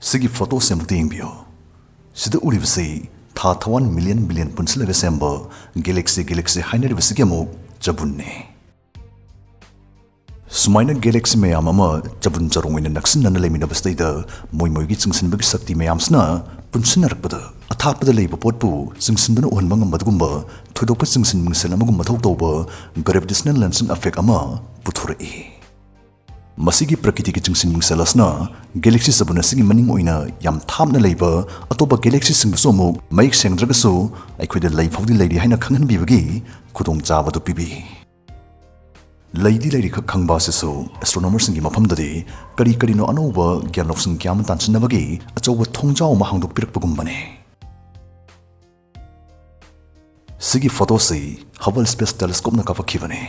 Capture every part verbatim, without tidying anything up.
ꯁꯤꯒꯤ ꯐꯣꯇꯣꯁꯦ ꯑꯃꯨꯛꯇ ꯌꯦꯡꯕꯤꯌꯨ꯫ ꯁꯤꯗ ꯎꯔꯤꯕꯁꯤ ꯊꯥ ꯊꯋꯥꯟ ꯃꯤꯂꯤꯌꯟ ꯕꯤꯂꯤꯌꯟ ꯄꯨꯟꯁꯤꯜꯂꯒ ꯁꯦꯝꯕ ꯒꯦꯂꯦꯛꯁꯤ ꯒꯦꯂꯦꯛꯁꯤ ꯍꯥꯏꯅꯔꯤꯕꯁꯤꯒꯤ ꯑꯃꯨꯛ ꯆꯕꯨꯟꯅꯦ꯫ ꯁꯨꯃꯥꯏꯅ ꯒꯦꯂꯦꯛꯁꯤ ꯃꯌꯥꯝ ꯑꯃ ꯆꯕꯨꯟ ꯆꯔꯣꯡ ꯑꯣꯏꯅ ꯅꯛꯁꯤꯟꯅꯅ ꯂꯩꯃꯤꯟꯅꯕꯁꯤꯗꯩꯗ ꯃꯣꯏ ꯃꯣꯏꯒꯤ ꯆꯤꯡꯁꯤꯟꯕꯒꯤ ꯁꯛꯇꯤ ꯃꯌꯥꯝꯁꯤꯅ ꯄꯨꯟꯁꯤꯟꯅꯔꯛꯄꯗ ꯑꯊꯥꯞꯄꯗ ꯂꯩꯕ ꯄꯣꯠꯄꯨ ꯆꯤꯡꯁꯤꯟꯗꯨꯅ ꯎꯍꯟꯕ ꯉꯝꯕ ꯑꯗꯨꯒꯨꯝꯕ ꯊꯣꯏꯗꯣꯛꯄ ꯆꯤꯡꯁꯤꯟ ꯃꯤꯡꯁꯦꯜ ꯑꯃꯒꯨꯝ ꯃꯊꯧ ꯇꯧꯕ gravitational lensing effect ꯑꯃ ꯄꯨꯊꯣꯔꯛꯏ꯫ ꯃꯁꯤꯒꯤ ꯄ꯭ꯔꯀꯤꯇꯤꯒꯤ ꯆꯤꯡꯁꯤꯟ ꯃꯤꯡꯁꯦꯜ ꯑꯁꯤꯅ ꯒꯦꯂꯦꯛꯁꯤ ꯆꯕꯨꯟ ꯑꯁꯤꯒꯤ ꯃꯅꯤꯡ ꯑꯣꯏꯅ ꯌꯥꯝ ꯊꯥꯞꯅ ꯂꯩꯕ ꯑꯇꯣꯞꯄ ꯒꯦꯂꯦꯛꯁꯤꯁꯤꯡꯗꯁꯨ ꯑꯃꯨꯛ ꯃꯌꯦꯛ ꯁꯦꯡꯗ꯭ꯔꯒꯁꯨ ꯑꯩꯈꯣꯏꯗ ꯂꯩ ꯐꯥꯎꯗꯤ ꯂꯩꯔꯤ ꯍꯥꯏꯅ ꯈꯪꯍꯟꯕꯤꯕꯒꯤ ꯈꯨꯗꯣꯡꯆꯥꯕ ꯑꯗꯨ ꯄꯤꯕꯤ꯫ ꯂꯩꯗꯤ ꯂꯩꯔꯤꯈꯛ ꯈꯪꯕ ꯑꯁꯤꯁꯨ ꯑꯦꯁꯇ꯭ꯔꯣꯅꯣꯃꯔꯁꯤꯡꯒꯤ ꯃꯐꯝꯗꯗꯤ ꯀꯔꯤ ꯀꯔꯤꯅꯣ ꯑꯅꯧꯕ ꯒ꯭ꯌꯥꯟ ꯂꯧꯁꯤꯡ ꯀꯌꯥ ꯑꯃ ꯇꯥꯟꯁꯤꯟꯅꯕꯒꯤ ꯑꯆꯧꯕ ꯊꯣꯡꯖꯥꯎ ꯑꯃ ꯍꯥꯡꯗꯣꯛꯄꯤꯔꯛꯄꯒꯨꯝꯕꯅꯤ꯫ ꯁꯤꯒꯤ ꯐꯣꯇꯣꯁꯤ ꯍꯕꯜ ꯁ꯭ꯄꯦꯁ ꯇꯦꯂꯦꯁꯀꯣꯞꯅ ꯀꯥꯞꯄꯛꯈꯤꯕꯅꯤ꯫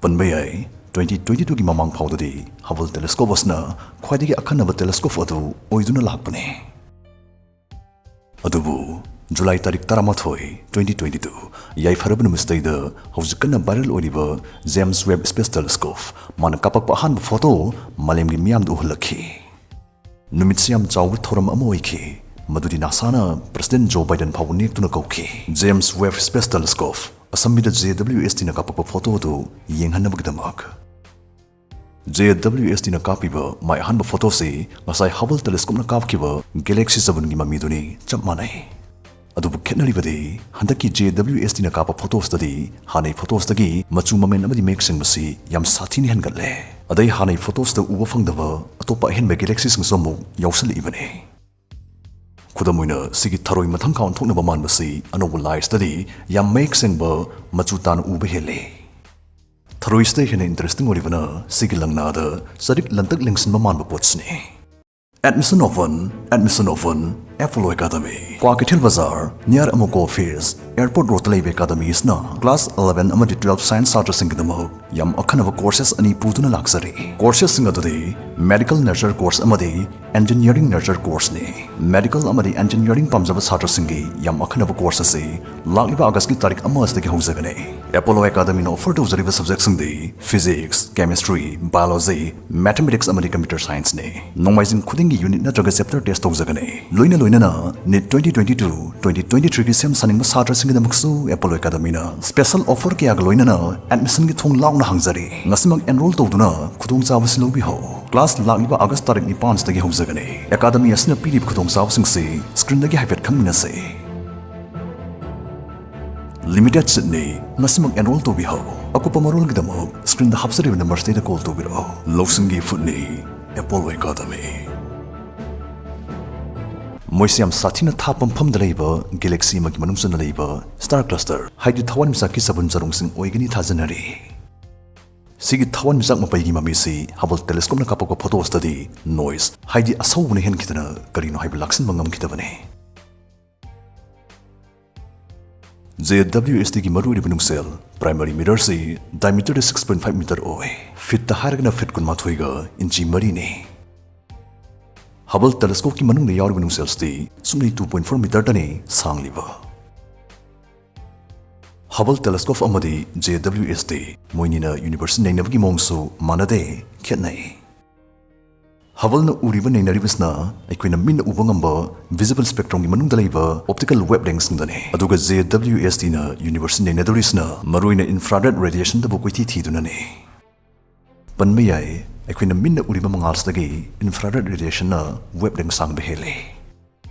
ꯄꯟꯕ ꯌꯥꯏ, twenty twenty twoꯒꯤ ꯃꯃꯥꯡ ꯐꯥꯎꯗꯗꯤ ꯍꯕꯜ ꯇꯦꯂꯦꯁꯀꯣꯞ ꯑꯁꯤꯅ ꯈ꯭ꯋꯥꯏꯗꯒꯤ ꯑꯈꯟꯅꯕ ꯇꯦꯂꯦꯁꯀꯣꯞ ꯑꯗꯨ ꯑꯣꯏꯗꯨꯅ ꯂꯥꯛꯄꯅꯤ꯫ ꯑꯗꯨꯕꯨ ꯖꯨꯂꯥꯏ ꯇꯥꯔꯤꯛ ꯇꯔꯥꯃꯥꯊꯣꯏ, twenty twenty two, ꯌꯥꯏꯐꯔꯕ ꯅꯨꯃꯤꯠꯁꯤꯗꯩꯗ ꯍꯧꯖꯤꯛ ꯀꯟꯅ ꯚꯥꯏꯔꯦꯜ ꯑꯣꯏꯔꯤꯕ ꯖꯦꯝꯁ ꯋꯦꯕ ꯁ꯭ꯄꯦꯁ ꯇꯦꯂꯦꯁꯀꯣꯞ ꯃꯥꯅ ꯀꯥꯞꯄꯛꯄ ꯑꯍꯥꯟꯕ ꯐꯣꯇꯣ ꯃꯥꯂꯦꯝꯒꯤ ꯃꯤꯌꯥꯝꯗ ꯎꯍꯜꯂꯛꯈꯤ꯫ ꯅꯨꯃꯤꯠꯁꯤ ꯌꯥꯝ ꯆꯥꯎꯕ ꯊꯧꯔꯝ ꯑꯃ ꯑꯣꯏꯈꯤ, ꯃꯗꯨꯗꯤ ꯅꯥꯁꯥꯅ ꯄ꯭ꯔꯁꯤꯗꯦꯟ ꯖꯣ ꯕꯥꯏꯗꯟ ꯐꯥꯎꯕ ꯅꯦꯛꯇꯨꯅ ꯀꯧꯈꯤ꯫ ꯖꯦꯝꯁ ꯋꯦꯕ ꯁ꯭ꯄꯦꯁ ꯇꯦꯂꯦꯁꯀꯣꯞ ꯑꯁꯝꯕꯤꯗ JWSTꯅ ꯀꯥꯞꯄꯛꯄ ꯐꯣꯇꯣ ꯑꯗꯨ ꯌꯦꯡꯍꯟꯅꯕꯒꯤꯗꯃꯛ꯫ JWSTꯅ ꯀꯥꯞꯄꯤꯕ ꯃꯥꯏ ꯑꯍꯥꯟꯕ ꯐꯣꯇꯣꯁꯤ ꯉꯁꯥꯏ ꯍꯕꯜ ꯇꯦꯂꯦꯁꯀꯣꯞꯅ ꯀꯥꯞꯈꯤꯕ ꯒꯦꯂꯦꯛꯁꯤ ꯆꯕꯨꯟꯒꯤ ꯃꯃꯤꯗꯨꯅꯤ ꯆꯞ ꯃꯥꯟꯅꯩ꯫ ꯑꯗꯨꯕꯨ ꯈꯦꯠꯅꯔꯤꯕꯗꯤ ꯍꯟꯗꯛꯀꯤ JWSTꯅ ꯀꯥꯞꯄ ꯐꯣꯇꯣꯁꯤꯗꯗꯤ ꯍꯥꯟꯅꯩ ꯐꯣꯇꯣꯁꯤꯗꯒꯤ ꯃꯆꯨ ꯃꯃꯦꯟ ꯑꯃꯗꯤ ꯃꯌꯦꯛ ꯁꯦꯡꯕꯁꯤ ꯌꯥꯝ ꯁꯥꯊꯤꯅ ꯍꯦꯟꯒꯠꯂꯦ꯫ ꯑꯗꯩ ꯍꯥꯟꯅꯩ ꯐꯣꯇꯣꯁꯤꯗ ꯎꯕ ꯐꯪꯗꯕ ꯑꯇꯣꯞꯄ ꯑꯍꯦꯟꯕ ꯒꯦꯂꯦꯛꯁꯤꯁꯤꯡꯁꯨ ꯑꯃꯨꯛ ꯌꯥꯎꯁꯤꯜꯂꯛꯏꯕꯅꯤ꯫ ꯈꯨꯗꯝ ꯑꯣꯏꯅ ꯁꯤꯒꯤ ꯊꯔꯣꯏ ꯃꯊꯪ ꯈꯥ ꯑꯣꯟꯊꯣꯛꯅꯕ ꯃꯥꯟꯕꯁꯤ ꯑꯅꯧꯕ ꯂꯥꯏꯁꯤꯗꯗꯤ ꯌꯥꯝ ꯃꯌꯦꯛ ꯁꯦꯡꯕ ꯃꯆꯨ ꯇꯥꯅ ꯎꯕ ꯍꯦꯜꯂꯤ꯫ ꯊꯔꯣꯏꯁꯤꯗ ꯍꯦꯟꯅ ꯏꯟꯇꯔꯦꯁꯇꯤꯡ ꯑꯣꯏꯔꯤꯕꯅ ꯁꯤꯒꯤ ꯂꯪꯅꯥꯗ ꯆꯔꯤꯛ ꯂꯟꯇꯛ ꯂꯦꯡꯁꯤꯟꯕ ꯃꯥꯟꯕ ꯄꯣꯠꯁꯤꯅꯤ꯫ Admission of one Admission open, Apollo Academy, Kwakeithel ꯕꯖꯥꯔ, near ꯑꯃꯨꯀꯣ office, airport road ꯇ ꯂꯩꯕ academy ꯑꯁꯤꯅ class eleven ꯑꯃꯗꯤ twelve science ꯁꯥꯇ꯭ꯔꯁꯤꯡꯒꯤꯗꯃꯛ ꯌꯥꯝ ꯑꯈꯟꯅꯕ courses ꯑꯅꯤ ꯄꯨꯗꯨꯅ ꯂꯥꯛꯆꯔꯤ꯫ Courses ꯁꯤꯡ ꯑꯗꯨꯗꯤ medical nurture course ꯑꯃꯗꯤ engineering nurture course ꯅꯤ꯫ Medical ꯑꯃꯗꯤ engineering ꯄꯥꯝꯖꯕ ꯁꯥꯇ꯭ꯔꯁꯤꯡꯒꯤ ꯌꯥꯝ ꯑꯈꯟꯅꯕ course ꯑꯁꯤ ꯂꯥꯛꯂꯤꯕ August ꯀꯤ ꯇꯥꯔꯤꯛ ꯑꯃ ꯑꯁꯤꯗꯒꯤ ꯍꯧꯖꯒꯅꯤ꯫ Apollo Academy ꯅ offer ꯇꯧꯖꯔꯤꯕ subject ꯁꯤꯡꯗꯤ physics, chemistry, biology, mathematics ꯑꯃꯗꯤ computer science ꯅꯤ꯫ ꯅꯣꯡꯃꯥꯏꯖꯤꯡ ꯈꯨꯗꯤꯡꯒꯤ unit ꯅꯠꯇ꯭ꯔꯒ chapter test ꯇꯧꯖꯒꯅꯤ꯫ ꯂꯣꯏꯅ ꯂꯣꯏꯅꯅ NEET twenty twenty-two, twenty twenty-three ꯒꯤ ꯁꯦꯝ ꯁꯥꯅꯤꯡꯕ ꯁꯥꯇ꯭ꯔꯁꯤꯡꯒꯤꯗꯃꯛꯁꯨ Apollo Academy ꯅ special offer ꯀꯌꯥꯒ ꯂꯣꯏꯅꯅ admission ꯒꯤ ꯊꯣꯡ ꯂꯥꯎꯅ ꯍꯥꯡꯖꯔꯤ꯫ ꯉꯁꯤꯃꯛ enroll ꯇꯧꯗꯨꯅ ꯈꯨꯗꯣꯡꯆꯥꯕꯁꯤ ꯂꯧꯕꯤꯍꯧ꯫ Class ꯂꯥꯛꯂꯤꯕ August ꯇꯥꯔꯤꯛ ꯅꯤꯄꯥꯟ ꯁꯤꯗꯒꯤ ꯍꯧꯖꯒꯅꯤ꯫ Academy ꯑꯁꯤꯅ ꯄꯤꯔꯤꯕ ꯈꯨꯗꯣꯡꯆꯥꯕꯁꯤꯡꯁꯤ screen ꯗꯒꯤ ꯍꯥꯏꯐꯦꯠ ꯈꯪꯃꯤꯟꯅꯁꯤ꯫ Limited seat ꯅꯤ, ꯉꯁꯤꯃꯛ enroll ꯇꯧꯕꯤꯍꯧ꯫ ꯑꯀꯨꯞꯄ ꯃꯔꯣꯜꯒꯤꯗꯃꯛ screen ꯗ ꯍꯥꯞꯆꯔꯤꯕ number ꯁꯤꯗ call ꯇꯧꯕꯤꯔꯛꯎ꯫ ꯂꯧꯁꯤꯡꯒꯤ ꯏꯐꯨꯠꯅꯤ, Apollo Academy꯫ ꯃꯣꯏꯁꯤ ꯌꯥꯝ ꯁꯥꯊꯤꯅ ꯊꯥꯞꯄ ꯃꯐꯝꯗ ꯂꯩꯕ galaxy ꯑꯃꯒꯤ ꯃꯅꯨꯡ ꯆꯟꯅ ꯂꯩꯕ star cluster, ꯍꯥꯏꯗꯤ ꯊꯋꯥꯟꯃꯤꯆꯥꯛꯀꯤ ꯆꯕꯨꯟ ꯆꯔꯨꯡꯁꯤꯡ ꯑꯣꯏꯒꯅꯤ ꯊꯥꯖꯅꯔꯤ꯫ ꯁꯤꯒꯤ ꯊꯋꯥꯟꯃꯤꯆꯥꯛ ꯃꯄꯩꯒꯤ ꯃꯃꯤꯁꯤ Hubble telescope ꯅ ꯀꯥꯞꯄꯛꯄ photos ꯇꯗꯤ noise, ꯍꯥꯏꯗꯤ ꯑꯁꯧꯕꯅ ꯍꯦꯟꯈꯤꯗꯅ ꯀꯔꯤꯅꯣ ꯍꯥꯏꯕ ꯂꯥꯛꯁꯤꯟꯕ ꯉꯝꯈꯤꯗꯕꯅꯤ꯫ JWST ꯒꯤ ꯃꯔꯨꯑꯣꯏꯔꯤꯕ ꯅꯨꯡꯁꯦꯜ primary mirror ꯁꯤ diameter ꯗ six point five meter ꯑꯣꯏ꯫ Feet ꯇ ꯍꯥꯏꯔꯒꯅ feet ꯀꯨꯟꯃꯥꯊꯣꯏꯒ inch ꯃꯔꯤꯅꯤ꯫ Hubble telescope ꯀꯤ ꯃꯅꯨꯡꯗ ꯌꯥꯎꯔꯤꯕ ꯅꯨꯡꯁꯦꯜꯁꯤꯗꯤ ꯁꯨꯞꯅꯩ two point four meter ꯇꯅꯤ ꯁꯥꯡꯂꯤꯕ꯫ Hubble telescope ꯑꯃꯗꯤ JWST ꯃꯣꯏꯅꯤꯅ universe ꯅꯩꯅꯕꯒꯤ ꯃꯑꯣꯡꯁꯨ ꯃꯥꯟꯅꯗꯦ, ꯈꯦꯠꯅꯩ꯫ Hubble ꯅ ꯎꯔꯤꯕ ꯅꯩꯅꯔꯤꯕꯁꯤꯅ ꯑꯩꯈꯣꯏꯅ ꯃꯤꯠꯅ ꯎꯕ ꯉꯝꯕ visible spectrum ꯒꯤ ꯃꯅꯨꯡꯗ ꯂꯩꯕ optical wavelength ꯁꯤꯡꯗꯅꯤ, ꯑꯗꯨꯒ JWST ꯅ universe ꯅꯩꯅꯗꯧꯔꯤꯁꯤꯅ ꯃꯔꯨꯑꯣꯏꯅ infrared radiation ꯗꯕꯨ ꯀꯣꯏꯊꯤ ꯊꯤꯗꯨꯅꯅꯤ꯫ ꯄꯟꯕ ꯌꯥꯏ, ꯑꯩꯈꯣꯏꯅ ꯃꯤꯠꯅ ꯎꯔꯤꯕ ꯃꯉꯥꯜꯁꯤꯗꯒꯤ infrared radiation ꯅ wavelength ꯁꯥꯡꯕ ꯍꯦꯜꯂꯤ꯫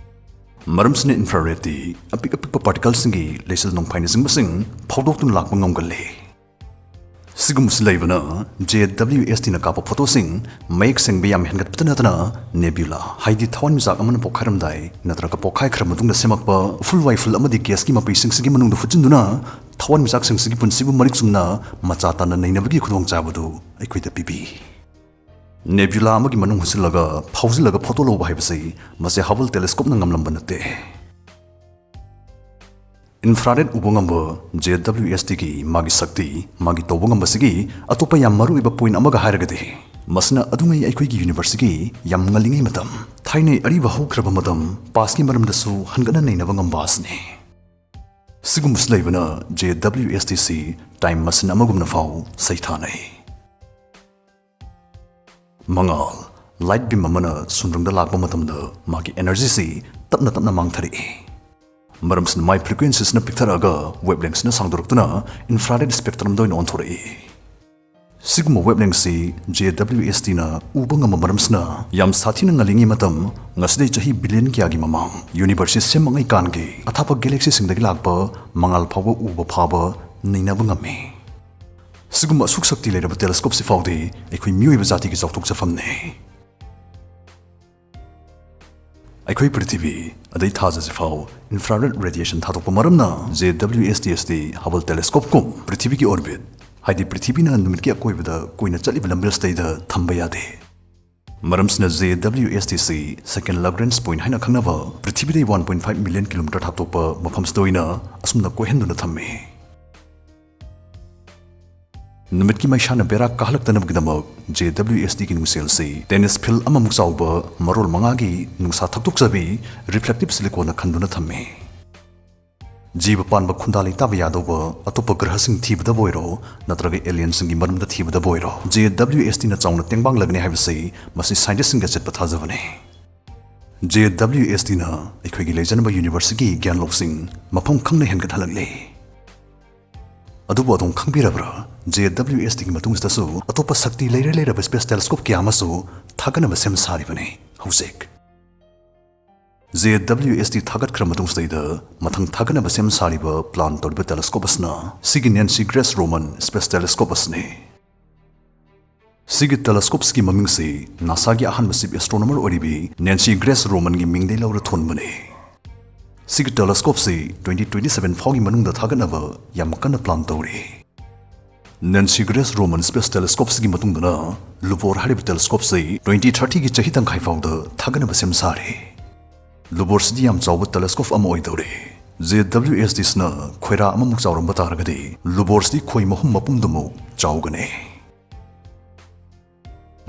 ꯃꯔꯝꯁꯤꯅ infrared ꯇꯤ ꯑꯄꯤꯛ ꯑꯄꯤꯛꯄ particle ꯁꯤꯡꯒꯤ ꯂꯩꯆꯤꯜ ꯅꯣꯡꯐꯥꯏꯅꯆꯤꯡꯕꯁꯤꯡ ꯐꯥꯎꯗꯣꯛꯇꯨꯅ ꯂꯥꯛꯄ ꯉꯝꯒꯜꯂꯤ꯫ ꯁꯤꯒꯨꯝꯕꯁꯤ ꯂꯩꯕꯅ JWST ꯅ ꯀꯥꯞꯄ photo ꯁꯤꯡ ꯃꯌꯦꯛ ꯁꯦꯡꯕ ꯌꯥꯝ ꯍꯦꯟꯒꯠꯄꯇ ꯅꯠꯇꯅ nebula, ꯍꯥꯏꯗꯤ ꯊꯋꯥꯟꯃꯤꯆꯥꯛ ꯑꯃꯅ ꯄꯣꯛꯈꯥꯏꯔꯝꯗꯥꯏ ꯅꯠꯇ꯭ꯔꯒ ꯄꯣꯛꯈꯥꯏꯈ꯭ꯔ ꯃꯇꯨꯡꯗ ꯁꯦꯝꯃꯛꯄ ꯎꯐꯨꯜ ꯋꯥꯏꯐꯨꯜ ꯑꯃꯗꯤ gas ꯀꯤ ꯃꯄꯩꯁꯤꯡꯁꯤꯒꯤ ꯃꯅꯨꯡꯗ ꯍꯨꯠꯆꯤꯟꯗꯨꯅ ꯊꯋꯥꯟꯃꯤꯆꯥꯛꯁꯤꯡꯁꯤꯒꯤ ꯄꯨꯟꯁꯤꯕꯨ ꯃꯔꯤꯛ ꯆꯨꯝꯅ ꯃꯆꯥ ꯇꯥꯅ ꯅꯩꯅꯕꯒꯤ ꯈꯨꯗꯣꯡꯆꯥꯕꯗꯨ ꯑꯩꯈꯣꯏꯗ ꯄꯤꯕꯤ꯫ Nebula ꯑꯃꯒꯤ ꯃꯅꯨꯡ ꯍꯨꯠꯆꯤꯜꯂꯒ ꯐꯥꯎꯖꯤꯜꯂꯒ ꯐꯣꯇꯣ ꯂꯧꯕ ꯍꯥꯏꯕꯁꯤ ꯃꯁꯤ Hubble telescopeꯅ ꯉꯝꯂꯝꯕ ꯅꯠꯇꯦ꯫ Infrared ꯎꯕ ꯉꯝꯕ JWSTꯒꯤ ꯃꯥꯒꯤ ꯁꯛꯇꯤ, ꯃꯥꯒꯤ ꯇꯧꯕ ꯉꯝꯕꯁꯤꯒꯤ ꯑꯇꯣꯞꯄ ꯌꯥꯝ ꯃꯔꯨꯑꯣꯏꯕ point ꯑꯃꯒ ꯍꯥꯏꯔꯒꯗꯤ, ꯃꯁꯤꯅ ꯑꯗꯨꯉꯩ ꯑꯩꯈꯣꯏꯒꯤ universeꯀꯤ ꯌꯥꯝ ꯉꯜꯂꯤꯉꯩ ꯃꯇꯝ, ꯊꯥꯏꯅꯩ ꯑꯔꯤꯕ ꯍꯧꯈ꯭ꯔꯕ ꯃꯇꯝ, pastꯀꯤ ꯃꯔꯝꯗꯁꯨ ꯍꯟꯒꯠꯅ ꯅꯩꯅꯕ ꯉꯝꯕ ꯑꯁꯤꯅꯤ꯫ ꯁꯤꯒꯨꯝꯕꯁꯤ ꯂꯩꯕꯅ JWSTꯁꯤ time machine ꯑꯃꯒꯨꯝꯅ ꯐꯥꯎ ꯁꯩꯊꯥꯅꯩ꯫ ꯃꯉꯥꯜ, light beam ꯑꯃꯅ ꯁꯨꯝꯗ꯭ꯔꯪꯗ ꯂꯥꯛꯄ ꯃꯇꯝꯗ ꯃꯥꯒꯤ energyꯁꯤ ꯇꯞꯅ ꯇꯞꯅ ꯃꯥꯡꯊꯔꯛꯏ꯫ ꯃꯔꯝꯁꯤꯅ ꯃꯥꯏ frequencyꯁꯤꯅ ꯄꯤꯛꯊꯔꯛꯑꯒ wavelengthꯁꯤꯅ ꯁꯥꯡꯗꯣꯔꯛꯇꯨꯅ infrared spectrumꯗ ꯑꯣꯏꯅ ꯑꯣꯟꯊꯣꯔꯛꯏ꯫ ꯁꯤꯒꯨꯝꯕ wavelengthꯁꯤ JWSTꯅ ꯎꯕ ꯉꯝꯕ ꯃꯔꯝꯁꯤꯅ ꯌꯥꯝ ꯁꯥꯊꯤꯅ ꯉꯜꯂꯤꯉꯩ ꯃꯇꯝ, ꯉꯁꯤꯗꯩ ꯆꯍꯤ billion ꯀꯌꯥꯒꯤ ꯃꯃꯥꯡ, universeꯁꯤ ꯁꯦꯝꯃꯛꯉꯩ ꯀꯥꯟꯒꯤ ꯑꯊꯥꯞꯄ galaxyꯁꯤꯡꯗꯒꯤ ꯂꯥꯛꯄ ꯃꯉꯥꯜ ꯐꯥꯎꯕ ꯎꯕ ꯐꯥꯕ ꯅꯩꯅꯕ ꯉꯝꯃꯤ꯫ ꯁꯤꯒꯨꯝꯕ ꯑꯁꯨꯛ ꯁꯛꯇꯤ ꯂꯩꯔꯕ telescopeꯁꯤ ꯐꯥꯎꯗꯤ ꯑꯩꯈꯣꯏ ꯃꯤꯑꯣꯏꯕ ꯖꯥꯇꯤꯒꯤ ꯆꯥꯎꯊꯣꯛꯆꯐꯝꯅꯤ꯫ ꯑꯩꯈꯣꯏ ꯄ꯭ꯔꯤꯊꯤꯕꯤ ꯑꯗꯩ ꯊꯥꯖꯁꯤ ꯐꯥꯎ infrared radiation ꯊꯥꯗꯣꯛꯄ ꯃꯔꯝꯅ JWST ꯑꯁꯤ Hubble telescopeꯀꯨꯝ ꯄ꯭ꯔꯤꯊꯤꯕꯤꯒꯤ orbit, ꯍꯥꯏꯗꯤ ꯄ꯭ꯔꯤꯊꯤꯕꯤꯅ ꯅꯨꯃꯤꯠꯀꯤ ꯑꯀꯣꯏꯕꯗ ꯀꯣꯏꯅ ꯆꯠꯂꯤꯕ ꯂꯝꯕꯦꯜꯁꯤꯗꯩꯗ ꯊꯝꯕ ꯌꯥꯗꯦ꯫ ꯃꯔꯝꯁꯤꯅ JWSTꯁꯤ second Lagrange point ꯍꯥꯏꯅ ꯈꯪꯅꯕ ꯄ꯭ꯔꯤꯊꯤꯕꯤꯗꯩ one point five million kilometer ꯊꯥꯞꯇꯣꯛꯄ ꯃꯐꯝꯁꯤꯗ ꯑꯣꯏꯅ ꯑꯁꯨꯝꯅ ꯀꯣꯏꯍꯟꯗꯨꯅ ꯊꯝꯃꯤ꯫ ꯅꯨꯃꯤꯠꯀꯤ ꯃꯩꯁꯥꯅ ꯕꯦꯔꯥ ꯀꯥꯍꯜꯂꯛꯇꯅꯕꯒꯤꯗꯃꯛ JWSTꯒꯤ ꯅꯨꯡꯁꯦꯜꯁꯤ tennis field ꯑꯃꯃꯨꯛ ꯆꯥꯎꯕ ꯃꯔꯣꯜ ꯃꯉꯥꯒꯤ ꯅꯨꯡꯁꯥ ꯊꯛꯇꯣꯛꯆꯕꯤ reflective siliconꯅ ꯈꯟꯗꯨꯅ ꯊꯝꯃꯤ꯫ ꯖꯤꯕ ꯄꯥꯟꯕ ꯈꯨꯟꯗꯥ ꯂꯩꯇꯥꯕ ꯌꯥꯗꯧꯕ ꯑꯇꯣꯞꯄ ꯒ꯭ꯔꯍꯁꯤꯡ ꯊꯤꯕꯗꯕꯨ ꯑꯣꯏꯔꯣ, ꯅꯠꯇ꯭ꯔꯒ alienꯁꯤꯡꯒꯤ ꯃꯔꯝꯗ ꯊꯤꯕꯗꯕꯨ ꯑꯣꯏꯔꯣ, JWSTꯅ ꯆꯥꯎꯅ ꯇꯦꯡꯕꯥꯡꯂꯒꯅꯤ ꯍꯥꯏꯕꯁꯤ ꯃꯁꯤ scientistꯁꯤꯡꯒꯤ ꯑꯆꯦꯠꯄ ꯊꯥꯖꯕꯅꯤ꯫ JWSTꯅ ꯑꯩꯈꯣꯏꯒꯤ ꯂꯩꯖꯅꯕ universeꯀꯤ ꯒ꯭ꯌꯥꯟ ꯂꯧꯁꯤꯡ ꯃꯐꯝ ꯈꯪꯅ ꯍꯦꯟꯒꯠꯍꯜꯂꯛꯂꯤ꯫ ꯑꯗꯨꯕꯨ ꯑꯗꯨꯝ ꯈꯪꯕꯤꯔꯕ꯭ꯔꯥ? JWSTꯒꯤ ꯃꯇꯨꯡꯁꯤꯗꯁꯨ ꯑꯇꯣꯞꯄ ꯁꯛꯇꯤ ꯂꯩꯔ ꯂꯩꯔꯕ space telescope ꯀꯌꯥ ꯑꯃꯁꯨ ꯊꯥꯒꯠꯅꯕ ꯁꯦꯝ ꯁꯥꯔꯤꯕꯅꯤ ꯍꯧꯖꯤꯛ꯫ JWST ꯊꯥꯒꯠꯈ꯭ꯔ ꯃꯇꯨꯡꯁꯤꯗꯩꯗ ꯃꯊꯪ ꯊꯥꯒꯠꯅꯕ ꯁꯦꯝ ꯁꯥꯔꯤꯕ, plan ꯇꯧꯔꯤꯕ telescope ꯑꯁꯤꯅ ꯁꯤꯒꯤ Nancy Grace Roman space telescope ꯑꯁꯤꯅꯤ꯫ ꯁꯤꯒꯤ telescopeꯁꯤꯒꯤ ꯃꯃꯤꯡꯁꯤ NASAꯒꯤ ꯑꯍꯥꯟꯕ chief astronomer ꯑꯣꯏꯔꯤꯕꯤ Nancy Grace Romanꯒꯤ ꯃꯤꯡꯗꯩ ꯂꯧꯔ ꯊꯣꯟꯕꯅꯤ꯫ ꯁꯤꯒꯤ telescopeꯁꯤ twenty twenty seven ꯐꯥꯎꯒꯤ ꯃꯅꯨꯡꯗ ꯊꯥꯒꯠꯅꯕ ꯌꯥꯝ ꯀꯟꯅ plan ꯇꯧꯔꯤ꯫ Nancy Grace Roman Space Telescope ꯁꯤꯒꯤ ꯃꯇꯨꯡꯗꯅ ꯂꯨꯕꯣꯔ ꯍꯥꯏꯔꯤꯕ telescope ꯁꯤ twenty thirty ꯒꯤ ꯆꯍꯤ ꯇꯪꯈꯥꯏ ꯐꯥꯎꯗ ꯊꯥꯒꯠꯅꯕ ꯁꯦꯝ ꯁꯥꯔꯤ꯫ ꯂꯨꯕꯣꯔ ꯁꯤꯗꯤ ꯌꯥꯝ ꯆꯥꯎꯕ telescope ꯑꯃ ꯑꯣꯏꯗꯧꯔꯤ꯫ J W S T ꯁꯤꯅ ꯈꯣꯏꯔꯥ ꯑꯃꯃꯨꯛ ꯆꯥꯎꯔꯝꯕ ꯇꯥꯔꯒꯗꯤ ꯂꯨꯕꯣꯔ ꯁꯤꯗꯤ ꯈꯣꯏ ꯃꯍꯨꯝ ꯃꯄꯨꯝꯗꯨꯃꯨꯛ ꯆꯥꯎꯒꯅꯤ꯫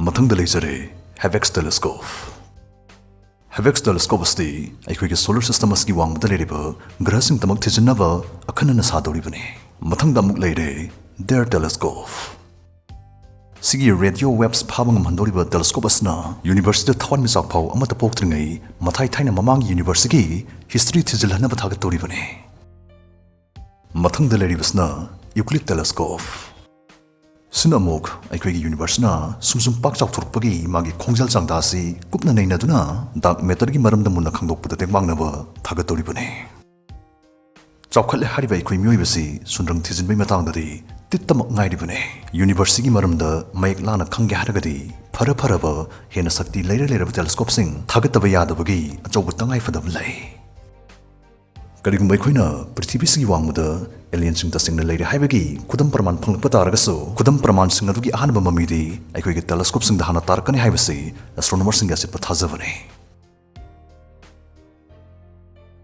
ꯃꯊꯪꯗ ꯂꯩꯖꯔꯦ Havex Telescope꯫ Havex Telescope ꯑꯁꯤꯗꯤ ꯑꯩꯈꯣꯏꯒꯤ solar system ꯑꯁꯤꯒꯤ ꯋꯥꯡꯃꯗ ꯂꯩꯔꯤꯕ ꯒ꯭ꯔꯍꯁꯤꯡꯇꯃꯛ ꯊꯤꯖꯤꯟꯅꯕ ꯑꯈꯟꯅꯅ ꯁꯥꯗꯧꯔꯤꯕꯅꯤ꯫ ꯃꯊꯪꯗ ꯑꯃꯨꯛ ꯂꯩꯔꯦ Dare Telescope꯫ ꯁꯤꯒꯤ radio waves ꯐꯥꯕ ꯉꯝꯍꯟꯗꯧꯔꯤꯕ telescope ꯑꯁꯤꯅ universe ꯇ ꯊꯋꯥꯟꯃꯤꯆꯥꯛ ꯐꯥꯎ ꯑꯃꯠꯇ ꯄꯣꯛꯇ꯭ꯔꯤꯉꯩ ꯃꯊꯥꯏ ꯊꯥꯏꯅ ꯃꯃꯥꯡꯒꯤ universe ꯀꯤ history ꯊꯤꯖꯤꯜꯍꯟꯅꯕ ꯊꯥꯒꯠꯇꯧꯔꯤꯕꯅꯤ꯫ ꯃꯊꯪꯗ ꯂꯩꯔꯤꯕꯁꯤꯅ Euclid Telescope꯫ ꯁꯤꯅ ꯑꯃꯨꯛ ꯑꯩꯈꯣꯏꯒꯤ universe ꯅ ꯁꯨꯝ ꯁꯨꯝ ꯄꯥꯛ ꯆꯥꯎꯊꯣꯔꯛꯄꯒꯤ ꯃꯥꯒꯤ ꯈꯣꯡꯖꯦꯜ ꯆꯥꯡꯗꯥ ꯑꯁꯤ ꯀꯨꯞꯅ ꯅꯩꯅꯗꯨꯅ dark matter ꯒꯤ ꯃꯔꯝꯗ ꯃꯨꯟꯅ ꯈꯪꯗꯣꯛꯄꯗ ꯇꯦꯡꯕꯥꯡꯅꯕ ꯊꯥꯒꯠꯇꯧꯔꯤꯕꯅꯤ꯫ ꯆꯥꯎꯈꯠꯂꯦ ꯍꯥꯏꯔꯤꯕ ꯑꯩꯈꯣꯏ ꯃꯤꯑꯣꯏꯕꯁꯤ ꯁꯨꯟꯗ꯭ꯔꯪ ꯊꯤꯖꯤꯟꯕꯒꯤ ꯃꯇꯥꯡꯗꯗꯤ ꯇꯤꯠꯇꯃꯛ ꯉꯥꯏꯔꯤꯕꯅꯤ꯫ Universe ꯁꯤꯒꯤ ꯃꯔꯝꯗ ꯃꯌꯦꯛ ꯂꯥꯅ ꯈꯪꯒꯦ ꯍꯥꯏꯔꯒꯗꯤ ꯐꯔ ꯐꯔꯕ, ꯍꯦꯟꯅ ꯁꯛꯇꯤ ꯂꯩꯔ ꯂꯩꯔꯕ telescope ꯁꯤꯡ ꯊꯥꯒꯠꯇꯕ ꯌꯥꯗꯕꯒꯤ ꯑꯆꯧꯕ ꯇꯉꯥꯏ ꯐꯗꯕ ꯂꯩ꯫ ꯀꯔꯤꯒꯨꯝꯕ ꯑꯩꯈꯣꯏꯅ ꯄ꯭ꯔꯤꯊꯤꯕꯤꯁꯤꯒꯤ ꯋꯥꯡꯃꯗ alien ꯁꯤꯡ ꯇꯁꯦꯡꯅ ꯂꯩꯔꯦ ꯍꯥꯏꯕꯒꯤ ꯈꯨꯗꯝ ꯄ꯭ꯔꯃꯥꯟ ꯐꯪꯂꯛꯄ ꯇꯥꯔꯒꯁꯨ, ꯈꯨꯗꯝ ꯄ꯭ꯔꯃꯥꯟꯁꯤꯡ ꯑꯗꯨꯒꯤ ꯑꯍꯥꯟꯕ ꯃꯃꯤꯗꯤ ꯑꯩꯈꯣꯏꯒꯤ telescope ꯁꯤꯡꯗ ꯍꯥꯟꯅ ꯇꯥꯔꯛꯀꯅꯤ ꯍꯥꯏꯕꯁꯤ astronomer ꯁꯤꯡꯒꯤ ꯑꯆꯦꯠꯄ ꯊꯥꯖꯕꯅꯤ꯫